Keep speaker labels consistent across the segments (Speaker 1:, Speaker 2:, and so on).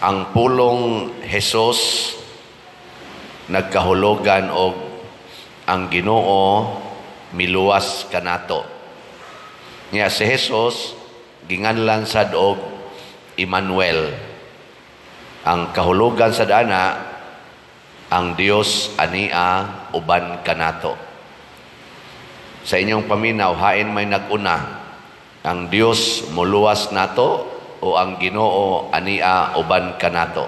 Speaker 1: Ang pulong Jesus nagkahulugan og ang Ginoo miluwas kanato. Nya si Jesus ginganlan sad og Emmanuel. Ang kahulugan sa dana, ang Dios ania uban kanato. Sa inyong paminaw, hain may nag-una, ang Dios muluwas nato o ang Ginoo ania uban kanato?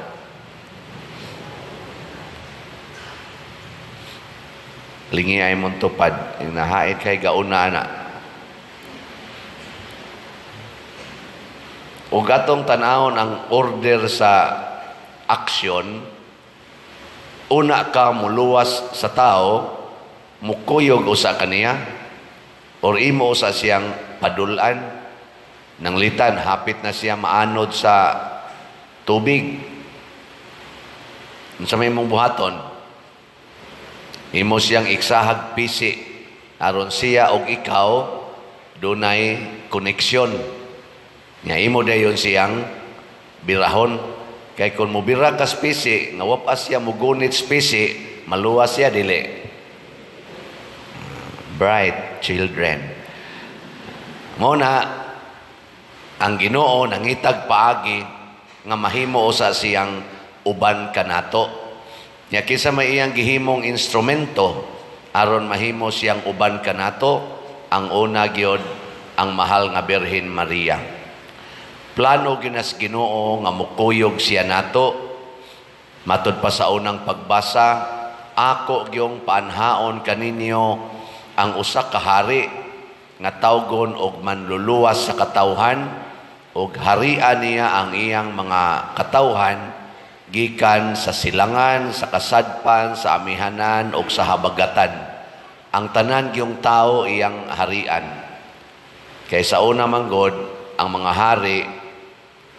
Speaker 1: Lingi ay mong tupad, nahait kay gauna na. O gatong tanawon ang order sa aksyon, una ka muluwas sa tao, mukuyog usa kaniya, or imo usa siyang padulan, nanglitan, hapit na siya maanod sa tubig. Unsa may imong buhaton? Imo siyang iksahag pisi, aron siya og ikaw dunay koneksyon. Nya imo dayon siyang birahon. Kay kung mobira ka pisi, nga wa pa siya mugunit pisi, maluwas siya dili. Bright children. Mo na ang Ginoo nangitag paagi nga mahimo usa siyang uban kanato. Nya kinsa may iyang gihimong instrumento aron mahimo siyang uban kanato, ang una gyud ang mahal nga Birhen Maria. Plano ginas Ginoo nga mukuyog siya nato. Matud pa sa unang pagbasa, ako gyung paanhaon kaninyo ang usa ka hari nga tawgon og manluluwas sa katawhan, og harian niya ang iyang mga katawhan gikan sa silangan, sa kasadpan, sa amihanan og sa habagatan. Ang tanan gyung tao iyang harian. Kay sa una man god, ang mga hari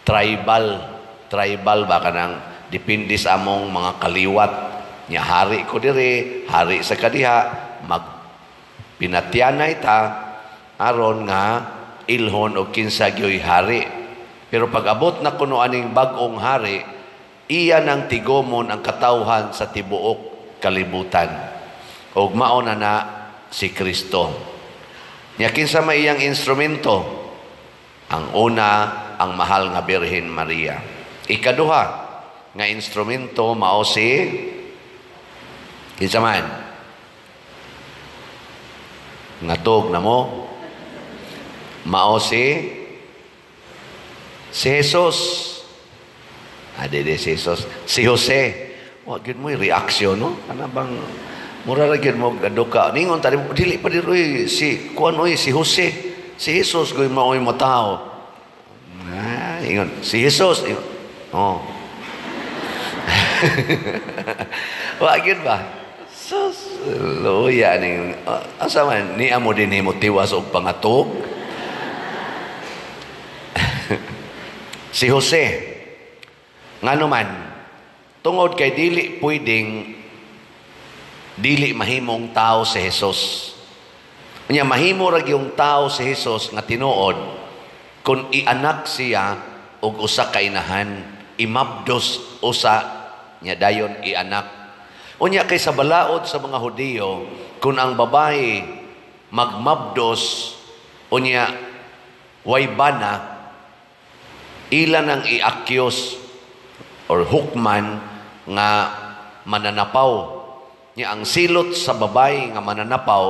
Speaker 1: tribal, tribal ba kanang depende sa among mga kaliwat. Nya hari ko diri, hari sa kadiha, magpinatyanay ta aron nga ilhon og kinsa gyoy hari. Pero pag abot na kuno aning bag-ong hari, iya nang tigomon ang katawhan sa tibuok kalibutan. Og mao na na si Kristo. Nya kinsa may iyang instrumento? Ang una, ang mahal nga Birhen Maria. Ikaduha nga instrumento mao si kinsa man? Ngatog na mo? Mao si Jesus. Ade si Jesus. Si Jose. Wa gyud mo reaksyon, no? Kana bang mura ra gyud mo gaduka. Ningon tali dili pa diri si kuan oy si Jose. Si Jesus goy maoy motao. Ah, ingon si Jesus. Ingon. Oh. Wa gyud ba? Sus, luya ning asa man niya mo dinhi mo tiwas og pangatog. Si Jose. Ngano man, tungod kay dili pwedeng dili mahimong tao si Jesus. Unya mahimo ra gyung tao si Jesus nga tinuod kung ianak siya og usa ka inahan, imabdos usa nya dayon ianak. Unya kay sa balaod sa mga Hudiyo, kung ang babae magmabdos unya way bana, ila nang iakyos or hukman nga mananapaw. Nya ang silot sa babae nga mananapaw,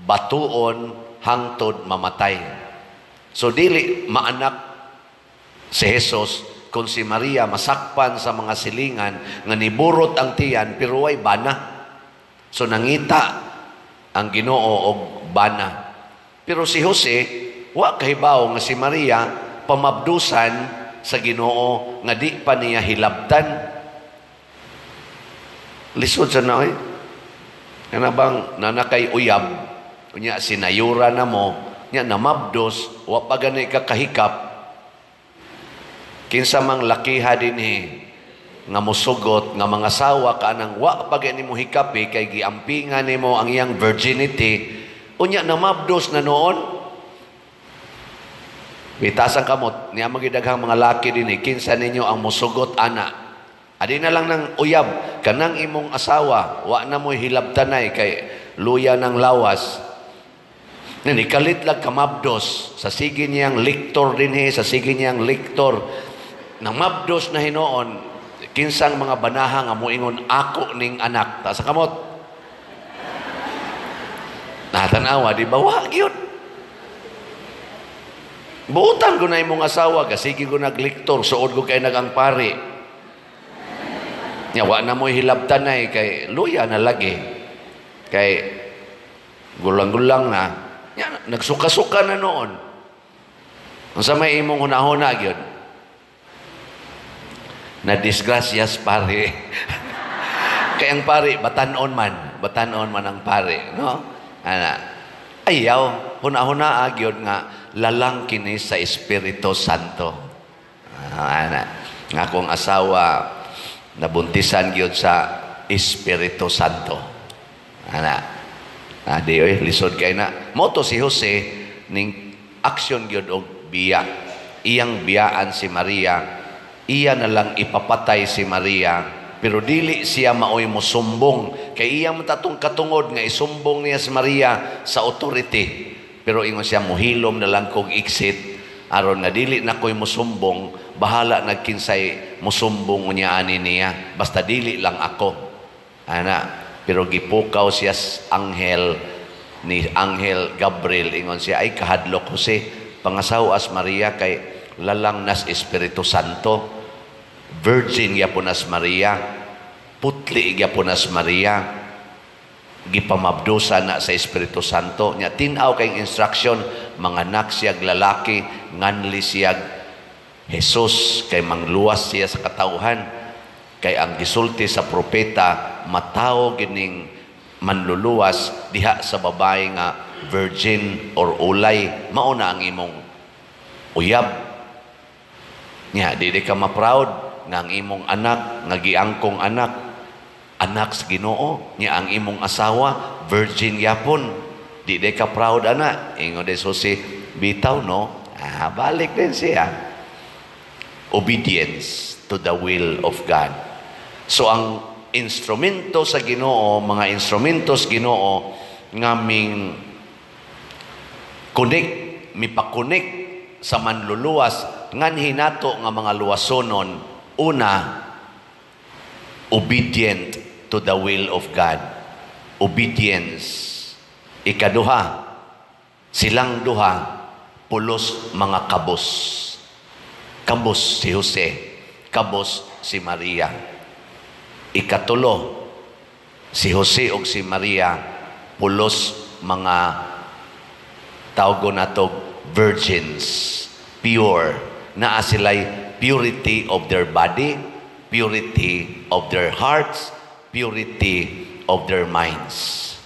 Speaker 1: batuon hangtod mamatay. So dili maanak si Jesus kung si Maria masakpan sa mga silingan nga niburot ang tiyan pero way bana. So nangita ang Ginoo og bana. Pero si Jose wa kahibaw nga si Maria pamabdusan sa Ginoo nga di pa niya hilabtan. Lisod sa na oy. Kana bang nanakay uyab, unya sinayura na mo, nya namabdos, wa pa gani ka kahikap. Kinsa mang lakiha dinhi nga mosugot nga mga sawa ka nang wa pa gani mo hikapi kay giampingan nimo ang iyang virginity, unya namabdos na noon. Itaas ang kamot, niya magidaghang mga laki din, kinsa ninyo ang musugot ana? Adi na lang ng uyab, kanang imong asawa, wa na mo'y hilabtanay kay luya ng lawas. Nani kalit lang kamabdos sa sige niyang liktor dinhi, sa sige niyang liktor. Nang mabdos na hinuon, kinsang mga banaha nga moingon ako ning anak? Taas ang kamot. Natanawa, di ba? Wa gyud. Buutan ko na imong asawa, kasi ko nagliktor, suod ko kay nagang pari. Nya wa na mo'y hilabtanay kay luya na lagi. Kay gulang-gulang na. Nya, nagsuka-suka na noon. Unsa may imong hunahuna gyud? Na disgrasyas pare. Kay ang pare batanon man ang pare, no? Ana. Ayaw, hunahuna gyud nga lalang kini sa Espiritu Santo. Ana, nga akong asawa nabuntisan gyud sa Espiritu Santo. Ana. Di oy, lisod kay na. Moto si Jose ning aksyon gyud og biya. Iyang biyaan si Maria, iya na lang ipapatay si Maria, pero dili siya maoy mosumbong kay iya man tatong katungod nga isumbong niya si Maria sa authority. Pero ingon siya, muhilom na lang kog exit aron nga dili na ko'y musumbong, bahala nagkinsay musumbong unya ani niya, basta dili lang ako. Ana, pero gipukaw siya anghel ni Anghel Gabriel, ingon siya, "Ay kahadlok Jose, pangasaw-as Maria kay lalang nas Espiritu Santo, virgin gyapon nas Maria, putli gyapon nas Maria, gipamabdusa na sa Espiritu Santo." Nya tin-aw kay instruction, manganak siyag lalaki, nganli siyag Jesus kay mangluwas siya sa katawhan, kay ang gisulti sa propeta, matawo gining manluluwas diha sa babae nga virgin or ulay, mao na ang imong uyab. Nya dili ka ma-proud nga ang imong anak nga giangkong anak, anak sa Ginoo, nya ang imong asawa virgin yapon? Di di ka proud ana? Ingon de Jose, "Bitaw no." Balik din siya, obedience to the will of God. So ang instrumento sa Ginoo, mga instrumentos Ginoo ngaming connect, mipa-connect sa manluluwas nganhi nato nga mga luwasonon, una, obedient to the will of God. Obedience. Ikaduha, silang duha pulos mga kabos. Kabos si Jose, kabos si Maria. Ikatulo, si Jose ug si Maria pulos mga tawgo natog virgins, pure. Naa sila'y purity of their body, purity of their hearts, purity of their minds.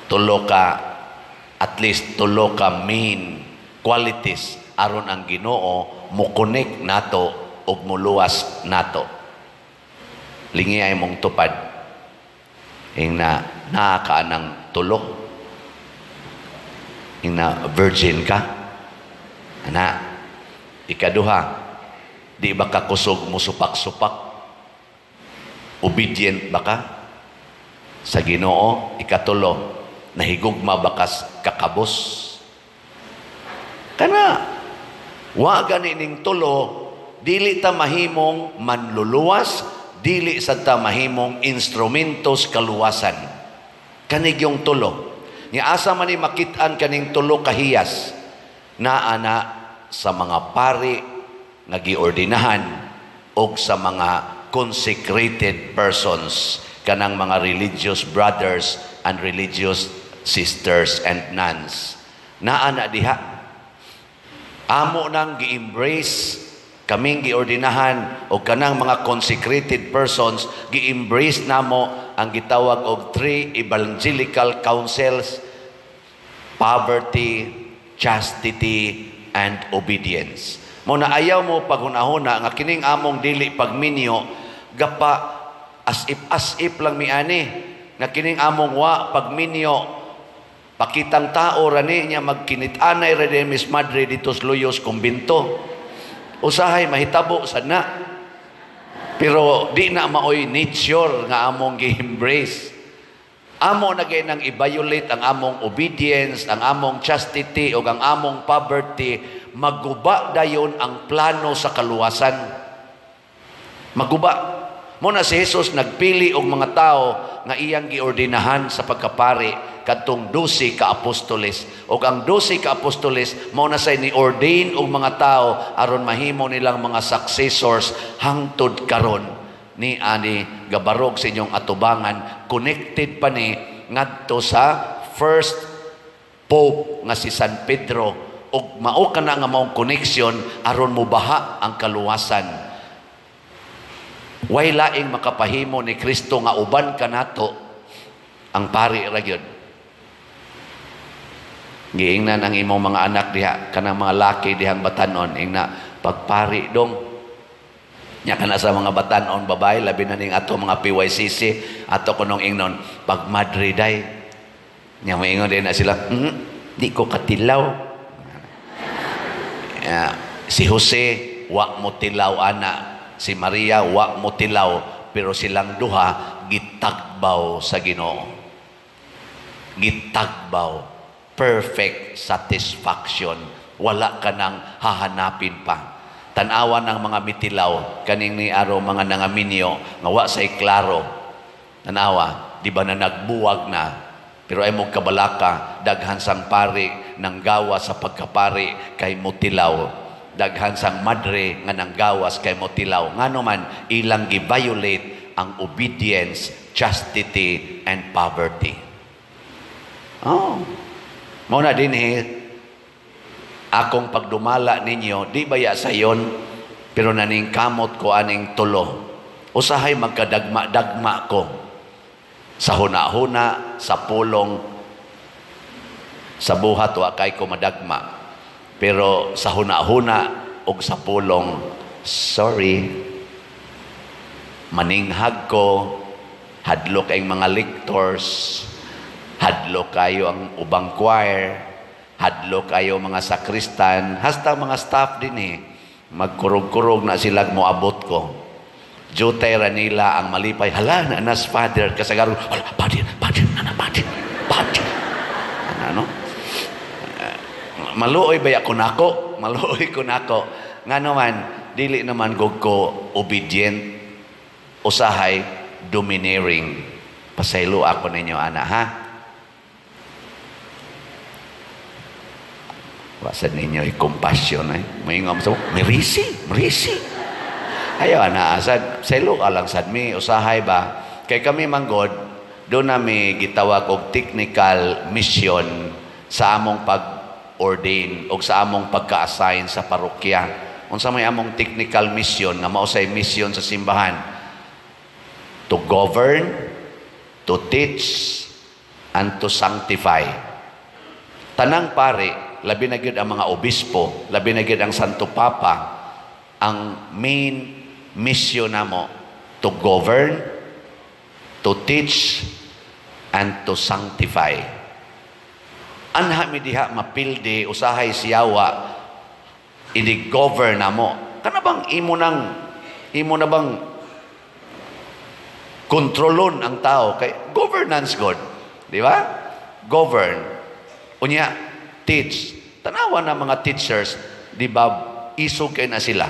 Speaker 1: Tulo ka, at least tulo ka main qualities aron ang Ginoo mo-connect nato ug moluwas nato. Lingi ay mong tupad. Ing na naa ka ng tulo. Ing na virgin ka. Ana, ikaduha, di ba ka kusog mo supak-supak? Obedient ba ka sa Ginoo? Ikatulo, nahigugma ba kas kakabos? Kana, wa gani ning tulo, dili ta mahimong manluluwas, dili sad ta mahimong instrumentos kaluwasan. Kanig yung tulo. Nga asa man ni makit-an kaning tulo kahiyas? Naa na sa mga pari nga giordinahan og sa mga consecrated persons, kanang mga religious brothers and religious sisters and nuns. Naa na diha. Amo nang gi-embrace, kaming giordinahan o kanang mga consecrated persons, gi-embrace namo ang gitawag og three evangelical counsels: poverty, chastity, and obedience. Mo na ayaw mo paghunahuna nga kining among dili pagminyo gapa as if lang mi ani, nga kining among wa pagminyo Pakitang tao ra ni niya, magkinit-anay ra ni Miss Madre dito sa Luyos kumbinto. Usahay mahitabo sad na. Pero di na maoy nature nga among gi-embrace. Amo na gyud nang i-violate ang among obedience, ang among chastity ug ang among poverty, maguba dayon ang plano sa kaluwasan. Maguba. Mao na si Jesus nagpili og mga tao nga iyang giordinahan sa pagkapari, kadtong 12 ka apostoles. Ug ang 12 ka apostoles mao na say ni-ordain og mga tao aron mahimo nilang mga successors hangtod karon ni ani gabarog sa inyong atubangan. Connected pa ni ngadto sa first pope nga si San Pedro, ug mao kana nga maong connection aron mobaha ang kaluwasan. Way laing makapahimo ni Kristo nga uban kanato, ang pari ra gyud. Giingnan ang imong mga anak diha, kanang mga laki dihang batanon, ingna, "Pagpari dong." Nya kana sa mga batanon babae, labi na ning ato mga PYCC, ato kunong ingnon, "Pagmadre day." Nya moingon din na sila, "Di ko katilaw." Ya, si Jose, wa mo tilaw ana. Si Maria, wa mo tilaw, pero silang duha gitagbaw sa Ginoo. Gitagbaw. Perfect satisfaction. Wala ka nang hahanapin pa. Tanawa ng mga mitilaw, kaning ni aro mga nangaminyo, nga wa say klaro. Tanawa, di ba na nagbuwag na? Pero ay mo kabalaka, daghan sang pari nang gawa sa pagkapari kay motilaw. Daghan sang madre nga nanggawas kay motilaw. Ngano man ilang gi-violate ang obedience, chastity, and poverty. Oh. Mao na din eh, akong pagdumala ninyo, di baya sayon, pero naningkamot ko aning tulo. Usahay magkadagma-dagma ko sa huna-huna, sa pulong, sa buhat wa kay ko madagma. Pero sa huna-huna ug sa pulong, sorry, maninghag ko, hadlok ang mga lectors, hadlok kayo ang ubang choir, hadlok kayo mga sakristan, hasta mga staff din eh, magkurog-kurog na sila moabot ko. Jutay ra nila ang malipay, "Hala, na nas father," kasagaron, "Hala, father, father, nana, father, father." Ano? Maluoy ba ko nako? Maluoy ko nako. Nga naman, dili naman gud ko obedient, usahay, domineering. Pasaylo ako ninyo, ana, ha? Wasad ninyo i-compassion, eh. May nga mo, merisi, merisi. Ayaw, ana, sad, saylo ka lang sad mi, usahay ba? Kay kami manggod, doon nami gitawag og technical mission sa among pag-ordain o sa among pagka-assign sa parokya. Unsa may among technical mission nga mao say mission sa simbahan? To govern, to teach, and to sanctify. Tanang pare, labi na gyud ang mga obispo, labi na gyud ang Santo Papa, ang main mission namo, to govern, to teach, and to sanctify. Anha mi diha mapildi, usahay siyawa, ini-govern namo. Kana bang imo na bang kontrolon ang tao? Kay governance God. Di ba? Govern. Unya, teach. Tanawa na mga teachers, di ba, isog kay na sila.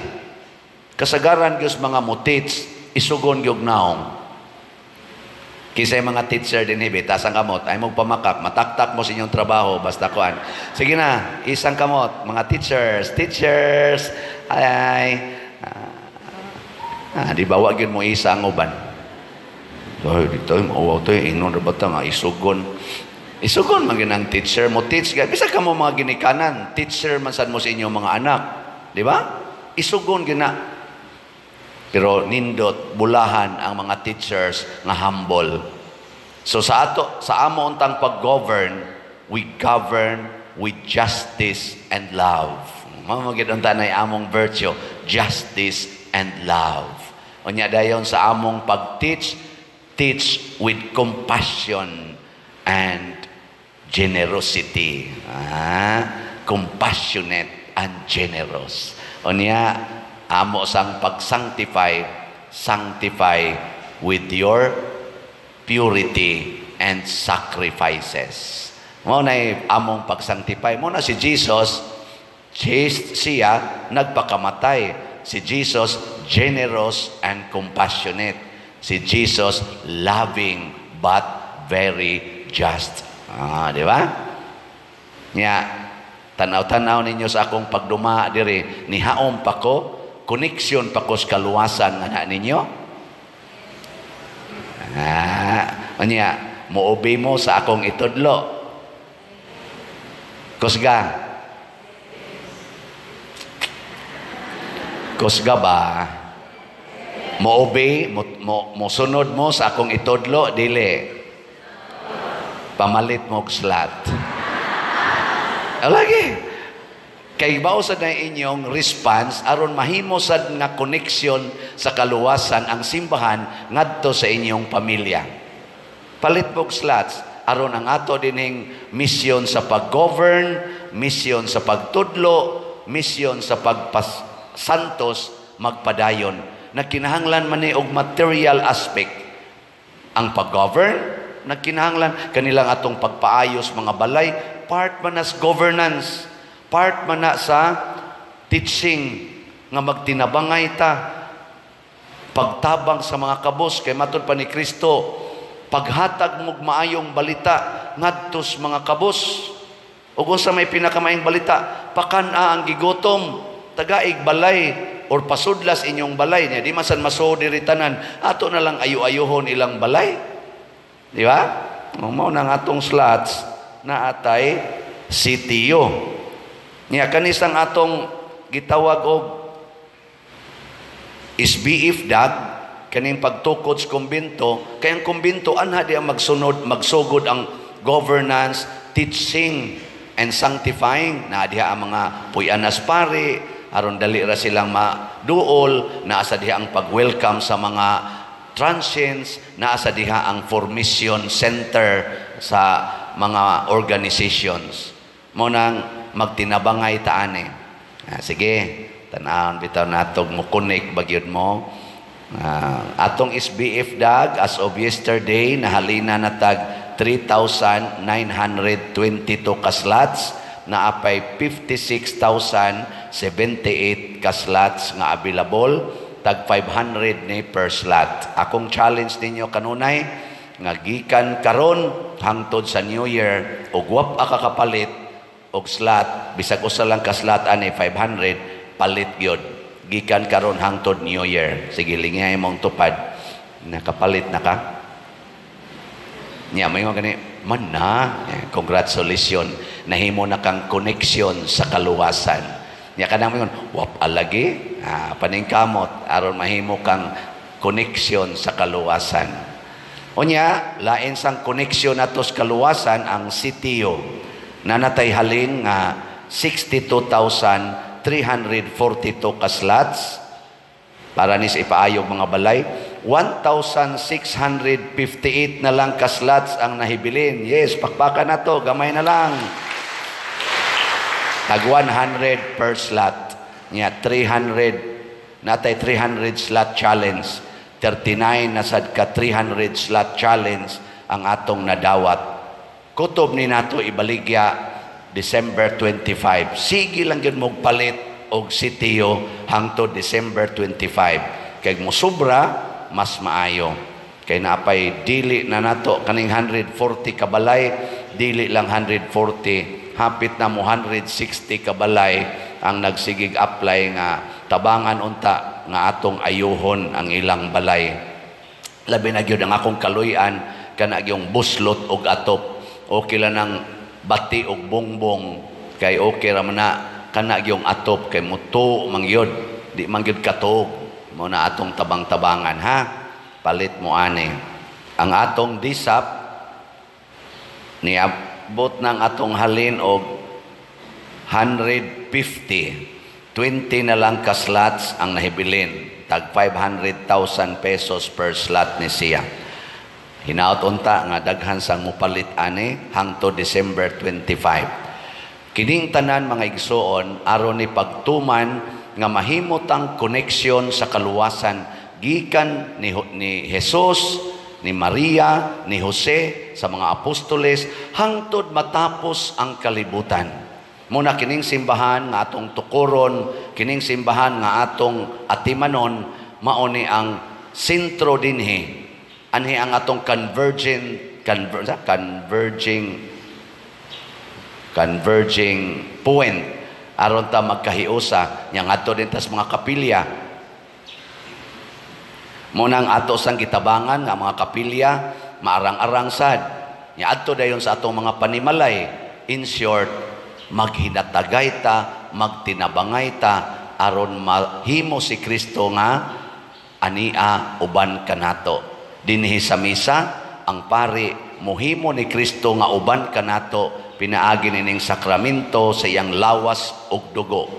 Speaker 1: Kasagaran gyud mga mo teach, isugon gyud naong. Kisay mga teacher din hibi, tasang kamot, ay mo pamakak, mataktak mo sa inyong trabaho, basta kuan. Sige na, isang kamot, mga teachers, teachers, ay, di ba, wag yun mo isa ang uban. Ay, dito, mauwaw to, ingnon ra ba ta nga isugon. Isugon man ang teacher mo, teach. Bisa ka mo mga ginikanan, teacher man sad mo sa inyong mga anak. Di ba? Isugon gina. Pero nindot, bulahan ang mga teachers nga humble. So sa ato, sa amo untang pag-govern, we govern with justice and love. Mamagid unta na among virtue, justice and love. Unya dayon sa among pag-teach, teach with compassion and Generosity. Compassionate and generous. Unya, amo sang pag-sanctify, sanctify with your purity and sacrifices. Mao na among pag-sanctify. Mao na si Jesus, chaste siya, nagpakamatay. Si Jesus, generous and compassionate. Si Jesus, loving but very just. Di ba? Nya, tanaw-tanaw ninyo sa akong pagduma diri, nihaom pa ko, connection pa ko sa kaluwasan nga na ninyo. Unya, mo-obey mo sa akong itudlo. Kusga. Kusga ba? Mo-obey, mo sunod mo sa akong itudlo, dili. Pamalit mo og slot. Lagi. Kay bao sad na inyong response aron mahimo sad nga connection sa kaluwasan ang simbahan ngadto sa inyong pamilya. Palit mo og slots aron ang ato dining mission sa pag-govern, mission sa pagtudlo, mission sa pagpasantos magpadayon. Nagkinahanglan man ni og material aspect ang pag-govern, nagkinahanglan kanilang atong pagpaayos mga balay, part man as governance, part man na sa teaching nga magtinabangay ta, pagtabang sa mga kabos kay matud pa ni Kristo, paghatag mog maayong balita ngadto sa mga kabos. Ug unsa may pinakamaayong balita? Pakan-a ang gigutom, tagaig balay or pasudlas inyong balay niya. Di man san masuod diri tanan, ato na lang ayo-ayohon ilang balay. Di ba? Mao nang atong slots na atay CTO. Niya kanisang atong gitawag og SBF DAG, kaning pagtukod sa kumbento, kay ang kumbento anha di ang magsunod, magsugod ang governance, teaching and sanctifying. Na diha ang mga puy-anas pari aron dali ra silang maduol, naa sa diha ang pag-welcome sa mga transients, naa sa diha ang formation center sa mga organizations. Mo nang magtinabangay taani. Sige, tan-awon bitaw natog mo connect bagyod mo. Atong SBF DAG as of yesterday nahalina na tag 3,922 ka slots, na apay 56,078 ka slots nga available, tag 500 ni per slot. Akong challenge ninyo kanunay nga gikan karon hangtod sa New Year og wa pa kakapalit og slot, bisag usa lang ka slot ani 500, palit gyud gikan karon hangtod New Year. Sige, lingay mong tupad. Nakapalit na ka? Nya may mga gani man na, congratulations, nahimo na kang connection sa kaluwasan. Nya kanang mayon wap alagi, paningkamot aron mahimo kang connection sa kaluwasan. Unya, lain sang connection nato sa kaluwasan ang CTO. Nanatay halin nga 62,342 ka slots para ni sa ipaayog mga balay. 1,658 na lang ka slots ang nahibilin. Yes, pakpakan na to, gamay na lang. Tag 100 per slot. Nya 300, natay 300 slot challenge. 39 na sad ka 300 slot challenge ang atong nadawat. Kutob ni nato ibaligya December 25. Sige lang gyud mo palit og sitiyo hangtod December 25. Kay mo sobra mas maayo. Kay naapay dili na nato kaning 140 kabalay, dili lang 140, hapit na mo 160 kabalay ang nagsigig apply nga tabangan unta nga atong ayuhon ang ilang balay. Labi na gyud ang akong kaluy-an kana gyung buslot og atop. Okay lang ang bati og bongbong kay okay ra man na kana gyung atop kay muto man gyud, di man gyud katuog. Mo na atong tabang-tabangan ha. Palit mo ani. Ang atong disap niabot ng atong halin og 150. 20 na lang ka slots ang nahibilin. Tag 500,000 pesos per slot ni siya. Hinaot unta nga daghan sang mupalit ani hangtod December 25. Kining tanan, mga igsoon, aron ni pagtuman nga mahimo tang connection sa kaluwasan gikan ni Jesus, ni Maria, ni Jose, sa mga apostoles hangtod matapos ang kalibutan. Muna kining simbahan nga atong tukuron, kining simbahan nga atong atimanon, mao ni ang sentro dinhi. Anhi ang atong convergent conver, converging converging point aron ta magkahiusa nya ngadto din tas mga kapilya. Mo nang ato sang gitabangan nga mga kapilya maarang-arang sad nya adto dayon sa atong mga panimalay. In short, maghinatagay ta, magtinabangay ta aron mahimo si Kristo nga ania uban kanato. Dinhi sa misa, ang pari mohimo ni Kristo nga uban kanato pinaagi nining sakramento sa iyang lawas ug dugo.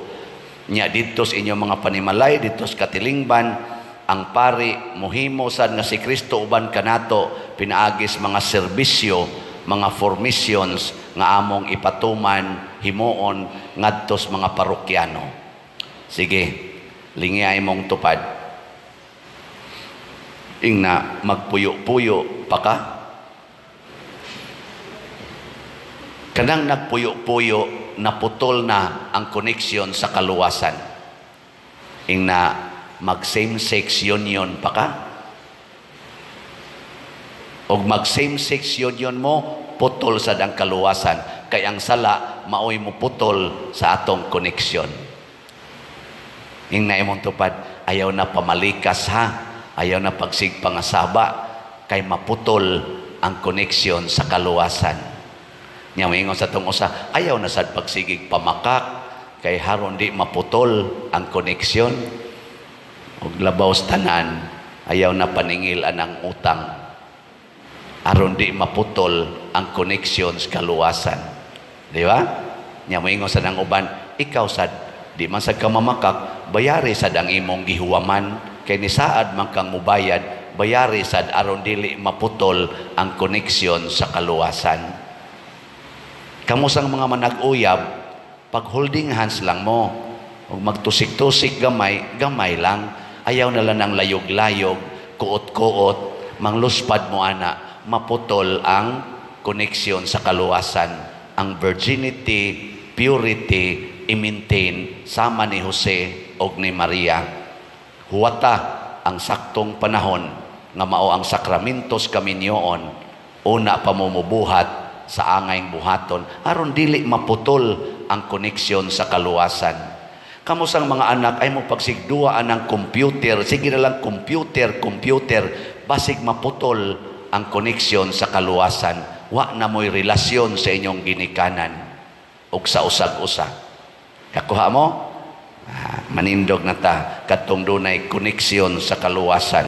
Speaker 1: Nya didto sa inyong mga panimalay, didto sa katilingban, ang pari mohimo sad nga si Kristo uban kanato pinaagi sa mga serbisyo, mga formations nga among ipatuman, himuon ngadto sa mga parokyano. Sige, lingi mong tupad. Ingna magpuyo-puyo pa ka. Kanang nagpuyo-puyo, naputol na ang connection sa kaluwasan. Ingna mag same-sex union pa ka. Og mag same-sex union mo, putol sad ang kaluwasan. Kay ang sala, maoy mo putol sa atong connection. Ingna imong tupad, ayaw na pamalikas ha. Ayaw na pagsigpangasaba kay maputol ang connection sa kaluwasan. Nya moingon sa tong usa, ayaw na sad pagsigig pamakak kay haron di maputol ang connection. Og labaw sa tanan, ayaw na paningil anang utang aron di maputol ang connection sa kaluwasan. Di ba? Nya moingon sa nang uban, ikaw sad di man sad ka mamakak, bayari sad ang imong gihuwaman kay nisaad man kang mubayad, bayari sad aron dili maputol ang connection sa kaluwasan. Kamo sang mga manag-uyab, pag holding hands lang mo, ug magtusik-tusik gamay, gamay lang, ayaw na lang ang layog-layog, kuot-kuot, mangluspad mo ana, maputol ang connection sa kaluwasan. Ang virginity, purity, i-maintain sama ni Jose og ni Maria. Huwata ang saktong panahon nga mao ang sakramentos kaminyoon, una pa mo mubuhat sa angayng buhaton aron dili maputol ang koneksyon sa kaluwasan. Kamo sang mga anak ay mo pagsigduaan ang computer, sige na lang computer, computer, basig maputol ang koneksyon sa kaluwasan. Wa na mo'y relasyon sa inyong ginikanan ug sa usag-usa. Kakuha mo? Manindog na ta kadtong dunay koneksyon sa kaluwasan.